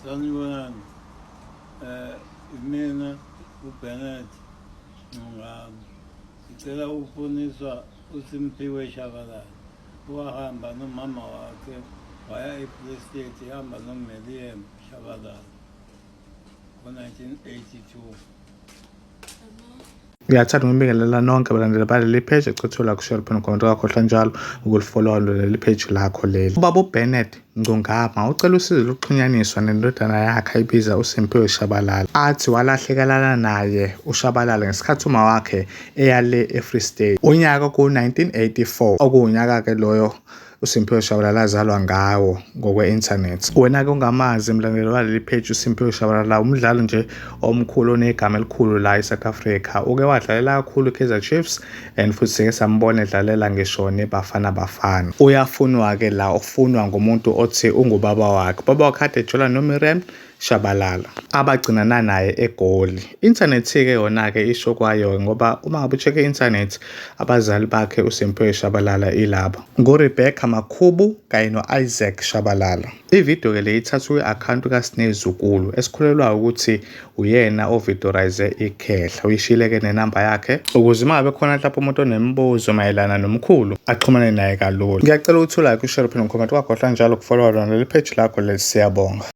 Sanibonani. Mina uBennett Ncungama. Ngicela ukufuniswa uSimphiwe Shabalala. Wahamba nomama wakhe waya eFree State ehamba noMeriam Shabalala ngo-1982. Ngiyathanda ukunibingelela nonke balandeli baleli page ecethu like, share, phinde comment, ungakhohlwa njalo ukulifollowa leli page lakho leli. Ubaba uBennett Ngcungama ucela usizo lokuxhunyaniswa nendodana yakhe ayibiza uSimphiwe Shabalala. Athi walahlekelana naye uShabalala ngesikhathi uma wakhe eya le eFree State. Unyaka ku-1984 okuwunyaka-ke loyo uSimphiwe Shabalala azalwa ngawo ngokwe-internet. Wena-ke ungamazi mlandeli waleli page uSimphiwe Shabalala umdlali nje omkhulu onegama elikhulu la e-South Africa. Uke wadlalela kakhulu i-Kaizer Chiefs and futhi sike sambona edlalela ngisho neBafana Bafana. Uyafunwa-ke la ufunwa ngumuntu othi ungubaba wakhe. Ubaba wakhe kade ejola noMiriam Shabalala abagcinana naye eGoli. Internet-ke yona-ke isho kwayo ngoba uma ngabe ucheck i-internet abazali bakhe uSimphiwe Shabalala ilaba nguRebecca Makhubu kanye no-Isaac Shabalala. Ividiyo-ke le ithathwe kwi-akhawunti kaSne Zukulu esikholelwa ukuthi uyena ovidorayize ikhehla. Uyishiyile-ke nenamba yakhe ukuze uma ngabe khona mhlawumbe umuntu onemibuzo mayelana nomkhulu axhumane naye kalula. Ngiyacela ukuthi ulike, ushare, uphinde ucomment, ungakhohlwa njalo ukufollowa lona leli page lakho leli. Siyabonga.